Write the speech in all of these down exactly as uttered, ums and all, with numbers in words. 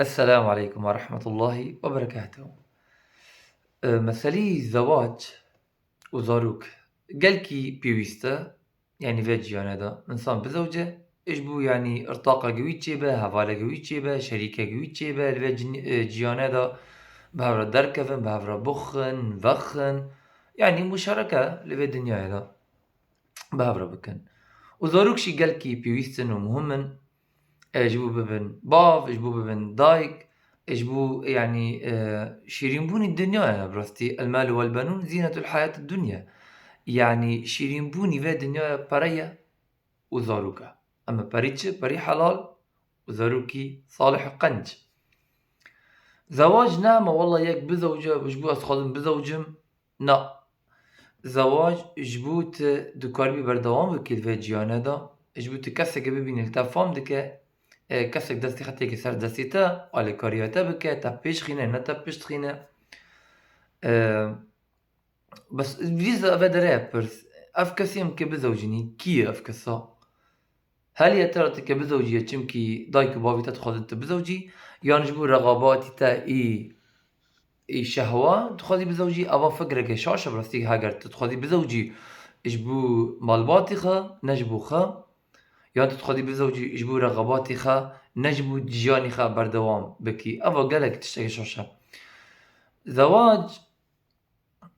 Esselamu aleykum ve rahmetullahi ve berekatuhu. E, meselî zewac û zarok gelkî pêwîst e, yanî vê ciyane de insan bizewce, ji bo yanî irtaqeke wî çêbe, hevaleke wî çêbe, şerîkeke wî çêbe, li vê cin-, e, ciyane de bi hev re derkevin, bi hev re bixin, vexin, yanî muşereke li vê dinyayê de bi hev re bikin. Û zarok jî gelkî pêwîst in û muhim in, e, ji bo bibin bav, ji bo bibin dayik, e, ji bo, yanî, e, şîrînbûnî dinyayê ye bi rastî. El malu vel benûn zînetul hayatid dunya. Yanî şîrînbûnî vê dinyayê pere ye û zarok e. Ema perî çi? Perî helal û zarokî salih û qenc. Zewac ne ema wela yek bizewce, ji bo ez dixwazim bizewcim. Na. Zewac ji bo tu dikaribî berdewam bikî li vê ciyane de, ji bo tu kesekê bibînî li te fam dike, e, kesek destê xwe têke ser destê te, alîkariya te bike, te pêş xîne, ne te pişt xîne. E, bes vîza ve dere ye pirs. Ev kesê em ke bizewcînî, kî ye ev kesa? Heliye te re tu ke bizewcî ye, çimkî dayik û bavî te dixwazin tu bizewcî, yan ji bo rexabatî te î, î şehwa dixwazî bizewcî, eva fikreke şaş e bi rastî, heger tu dixwazî bizewcî ji bo malbatî xwe, ne ji bo xwe, yan tu dixwazî bizewcî ji bo rexabatî xwe, ne ji bo jiyanî xwe berdewam bikî. Eva gelek tişteke şaş e. Zewac,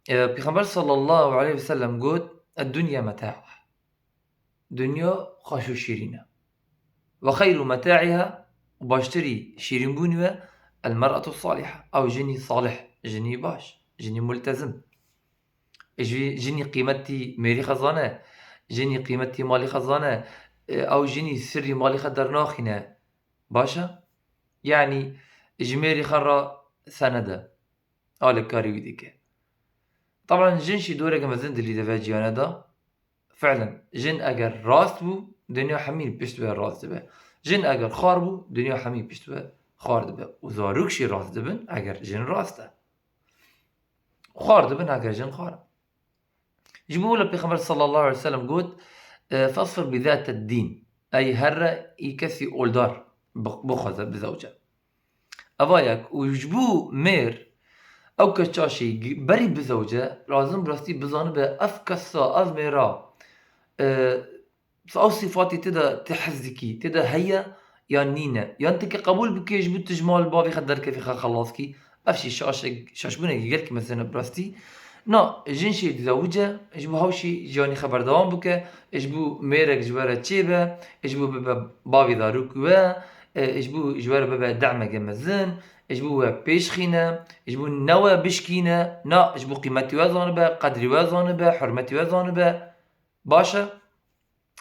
e, Pêxember sallallahu aleyhi ve sellem got, "Eddunya meta." Dinya xweş û şîrîn e. "Ve xeyru metaiha", û baştirî şîrînbûnî we, "el mer'atu saliha", ew jinî salih, jinî baş, jinî multezim. Ji, jinî qîmetî mêrî xwe zane, jinî qîmetî malî xwe zane, e, ew jinî sirrî malî xwe dernaxîne. Baş e? Yanî ji mêrî xwe re sened e. Alîkarî wî dike. Taban jin jî doreke mezin dilî de ve ciyane de. Fi'len, jin eger rast bû, dinya hemî pişt ve rast dibe. Jin eger xar bû, dinya hemî pişt ve xar dibe. Û zarok jî rast dibin, eger jin rast e. Xar dibin, eger jin xar e. Ji bo wilo Pêxember sallallahu aleyhi ve sellem got, e, "Fasfir bi zate dîn." Ey herre î kesî oldar bi-, bixwaze bizewce. Eva yek. Û ji bo mêr, ew kes çaşî gi-, berî bizewce, lazim bi rastî bizanibe ev kesa, ev mêra, e, ew sîfatê tê de tu hez dikî, tê de heye yan nîne. Yan tu ke qebûl bikî ji bo tu ji mal bavê xwe derkevî xwe xelas kî, ev jî şaşek-, şaşbûnekî gelkî mezin e bi rastî. Na, jin jî dizewice, ji bo hewşî jiyanî xwe berdewam bike, ji bo mêrek ji we re çêbe, ji bo bibe bavê zarokî we, e, ji bo ji we re bibe demeke mezin, ji bo we pêşxîne, ji bo ne we bişkîne, na, ji bo qîmetî we zanibe, qedrî we zanibe, hurmetî we zanibe. Baş e?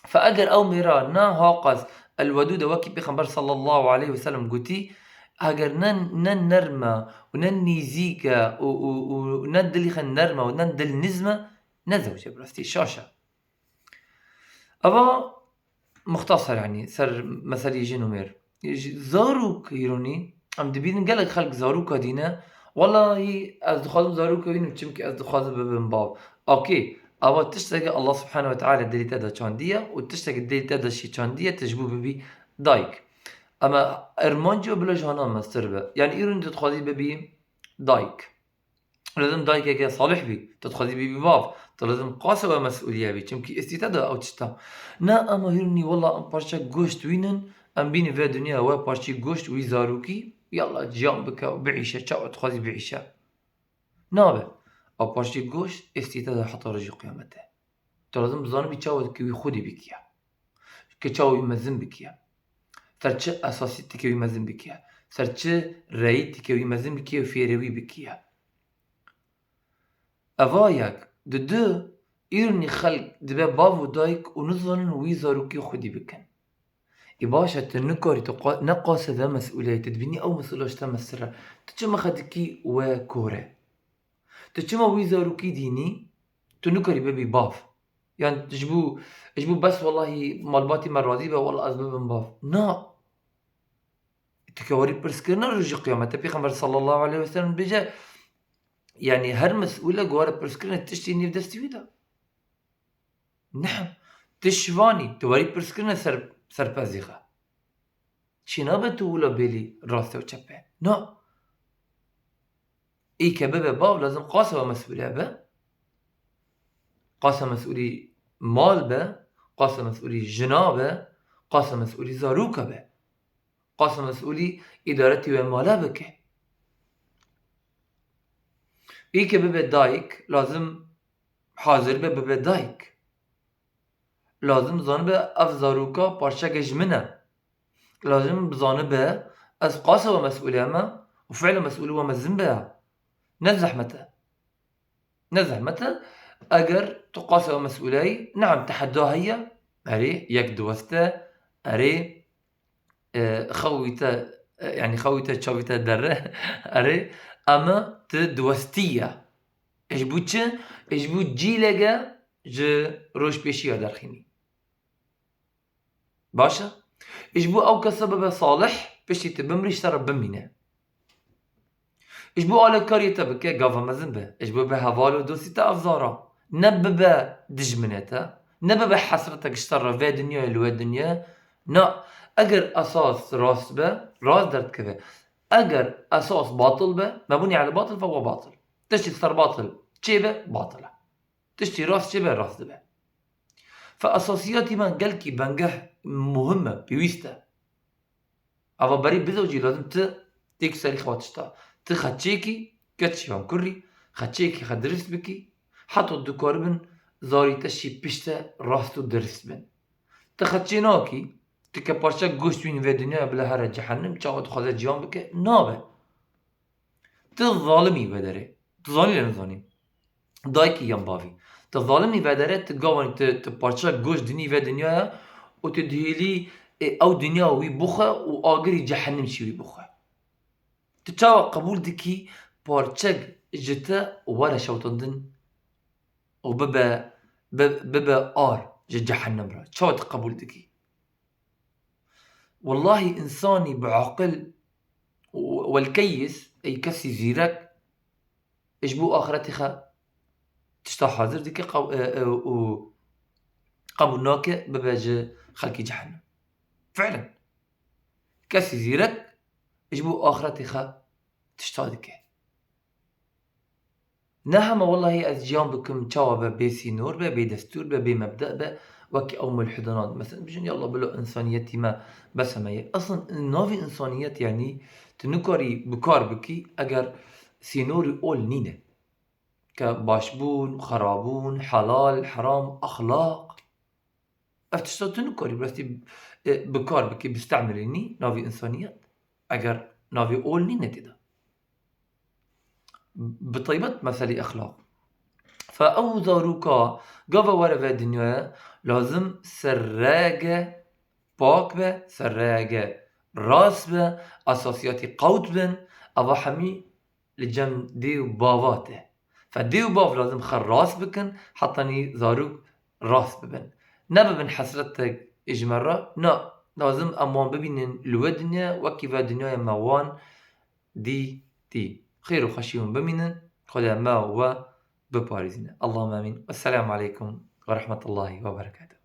Fe eger ew mêra ne haqas el-wedûd e, wekî Pêxember sallallahu aleyhi ve sellem gotî, eger ne, ne nerm e û ne nîzîk e û, û, û ne dilî xwe nerm e û ne dil nizm e, nezewce bi rastî şaş e. Eva muxtasar, yanî ser meselî jin û mêr. Ji zarok îronî, em dibînin gelek xelk zaroka dîne, "Wellahî ez dixwazim zaroka bînim, çimkî ez dixwazim bibim bav." Okey, ava tişteke Allah subhanehu ve teala dilî te de çandiye û tişteke dilî te de şî çandiye, tu ji bo bibî dayik. Ema ermancî bila ji hana mestir be. Yanî îronî tu dixwazî bibî dayik. Lazim dayikeke salih bî. Tu dixwazî bîbî bav. Tu lazim qase we mesûliye bî. Çimkî îstî te de ew tişta. Ne, ema hîrnî, wela em parçe goşt wînin, em bînî vê dinya we parçeyî goşt wî zarokî, yalla ciyan bike û biîşe, çawa dixwazî biîşe. Nabe. Ew parçeyî goşt îstî te de heta rojî qiyamete. Tu lazim bizanibî çawa dikê wî xwedî bikiye. Ke çawa wî mezin bikiye. Ser çi esasî dikê wî mezin bikiye. Ser çi reyî dikê wî mezin bikiye û fêrê wî bikiye. Eva yek, di du, îrnî xelk dibe bav û dayik û nizanin wî zarokî xwedî bikin. Ê baş e, tu nikarî, tu qa-, ne qase ve mesûliyetê, dibînî ew mesûla ji te mestir e. Tu çima xwe dikî we kore? Tu çima wî zarokî dînî? Tu nikarî bibî bav. Yan ji bo, ji bo bes wellahî malbatî me razî be, wela ez bibim bav. Na. Tu ke warî pirskirina rojî qiyamete, Pêxember sallallahu aleyhi ve sellem dibêje, yanî her mesûle ku were pirskirine tiştî nîv destî wî de. Ne. Tu şivanî, tu warî pirskirine ser, serpezî xwe. Çênabe tu wilo bêlî raste û çepe. Na. Ê ke bibe bav lazim qasa ve mesûlê be. Qasa mesûlî mal be, qasa mesûlî jina be, qasa mesûlî zarûka be. Qasa mesûlî îdaretî wê mala bike. Ê ke bibe dayik, lazim hazir be bibe dayik. Lazim zanibe ev zarûka parçeke ji min e. Lazim bizanibe ez qasa ve mesûlê me û fi'la mesûlî we mezin be. Ne zehmet e. Ne zehmet e. Eger tu qasa ve mesûleyî, neam tehedda heye. Erê, yek diweste, erê, e, xew wî te, e, yanî xew wî te çavî te derre, erê, ama tu diwestî ye. Ji bo çi? Ji bo cîleke ji roj pêşî ya derxînî. Baş e? Ji bo ew kesa bibe salih, piştî tu bimrî ji te re bimîne. Ji bo alekariyê te bike, gava mezin be. Ji bo be heval û dostî te ev zara. Ne bibe dijminê te. Ne bibe hesretek ji te re vê dinyayê li wê dinyayê. Na, eger esas rast be, rast derdikeve. Eger esas batil be, mebûnî ele batil fe we batil. Tiştî ser batil çêbe, batil e. Tiştî rast çêbe, rast dibe. Fe esasiyatî me gelkî bengeh muhim e, pêwîst e. Ava berî bizewcî lazim tu têkî serî xwe tişta. Tu xeçêkî, keç yan kurî, xeçêkî xwe dirist bikî, heta dikaribin zarî te şî pişte rast û dirist bin. Tu xeçê nakî, tu ke parçek goşt wîn vê dinyaya bila here cehennim, çawa dixwaze ciyan bike, nabe. Tu zalimî vedere. Tu zanî le nizanî. Dayikî yan bavî. Tu zalimî vedere, tu gavanî, tu, tu parça goş dinî ve dinyaya û tu dihêlî, e, ew dinya wî bixwe û agirî cehennim jî wî bixwe. Tu çawa qebûl dikî parçek ji te were şewtandin û bibe, bi-, bibe ar ji cehennim re? Çawa tu qebûl dikî? Wellahî, însanî bi aqil û welkeyis, ey kesî zîrek, ji bo axretê xwe tişta hazir dike, qew-, e, e, û qebûl nake bibe ji xelkî cehennem. Fi'len. Kesî zîrek ji bo axretê xwe tişta dike. Ne hema wellahî ez ciyan bikim çawa be, bê sînor be, bê destûr be, bê mebde be, wekî ew mulhidan. Mesela bijin, yallah, bila însaniyetî me bes heme ye. Aslin navê însaniyet, yanî tu nikarî bi kar bikî eger sînorî ol nîne. Ke başbûn, xerabûn, helal, heram, exlaq. Ev tişta tu nikarî bi rastî, e, bi kar bikî, bistemelînî navê însaniyet. Eger navê ol nîne tê de. Bi taybet meselê exlaq. Fe ew zarûka gava were ve dinyaya, lazim serrege pak be, serrege rast be, esasiyatî qewt bin, eva hemî li cem dê û bava te. Fe dê û bav lazim xwe rast bikin, hetanî zarok rast bibin. Nebibin hesretek ji me re, na, lazim em wan bibînin li we dinya, wekî ve dinyayê me wan dîtî. Xêr û xweşî hûn bimînin, Xwedê me we biparêzîne. Allahümme amîn. Esselamu aleykum ve rahmetullahi ve berekatuhu.